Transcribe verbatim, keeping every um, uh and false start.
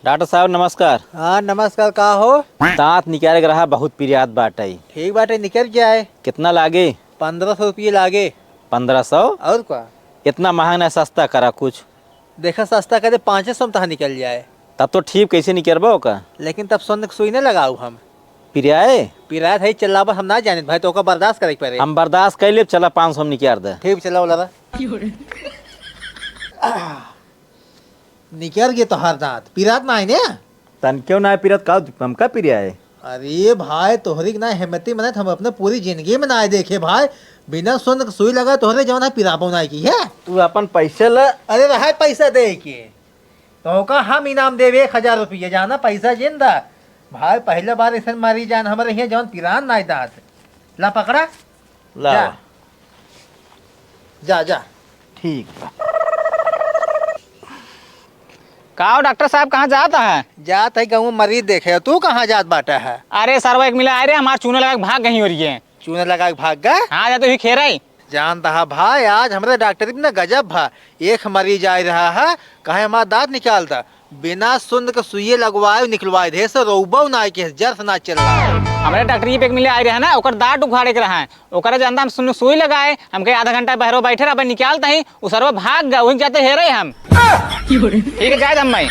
डॉक्टर साहब, नमस्कार। हाँ, नमस्कार, का हो? दाँत निकारे के रहा, बहुत पिरात बाटइ। ठीक बाटइ, निकर जाए। कितना लागे? पन्द्रह सौ रुपये लागे। पन्द्रह सौ? अउर का? इतना महँग ना, सस्ता करा कुछ। देखा, सस्ता करे, पाँचे सौ में तहा निकल जाए। तब तो ठीक, कैसे निकरबा ओका? लेकिन तब सोन के सुई नहीं लगाऊ हम। पिराए? पिरात है, चिल्लाबा हम ना जानित भाई, तो ओका बर्दाश्त करे के पड़े। हम बर्दाश्त कर लेब, चला पाँच सौ में निकर दे। ठीक, चला बोला रहा। निकर गे तोहार दाँत, पिरात नाहीं ने? तनक्यो नाहीं पिरात, का हमका पिराए? अरे भाई, तोहरी के ना हिम्मती मनत हम अपने पूरी जिंदगी में नाहीं देखे भाई। बिना सुन के सुई लगा तोहरे जवन है पिराबो नाहीं की है। तू अपन पैसे ले। अरे रहा पैसा दे के। तोहका हम इनाम देबे एक हजार रुपया, जाना पैसा जिन दा। भाई पहले बार ऐसन मरीज आन हमरे हियाँ जवन पिरान नाहीं दाँत। ला पकड़ा। ला। जा। जा, जा। ठीक बा। का हो डॉक्टर साहब, कहाँ जात है? जात है गाँव मरीज देखे। तू कहाँ जात बाटा है? अरे सरवा, एक मिला आए रहे, हमार चूना लगा के भाग गई हो रही है। चूना लगा के भाग गए? हाँ, जा तो ही खेराई। जानता है भाई, आज हमरे डॉक्टरी में ना गजब भा। एक मरीज आए रहा है, कहे हमार दाँत निकालता। बिना सुन के सुइये लगवाए, निकलवाए दे, से रोबो ना के जर से ना चल रहा है। हमरे डॉक्टरी पे एक मिले आए रहे ना, ओकर दाँत उखाड़े के रहा है। ओकरे जानता हम सुन सुई लगाए, हमके आधा घंटा बहरो बैठे रहा, निकालता ही, उ सरवा भाग गया, वहीं जाते हेरे हम। ठीक है, जाए हम मैं।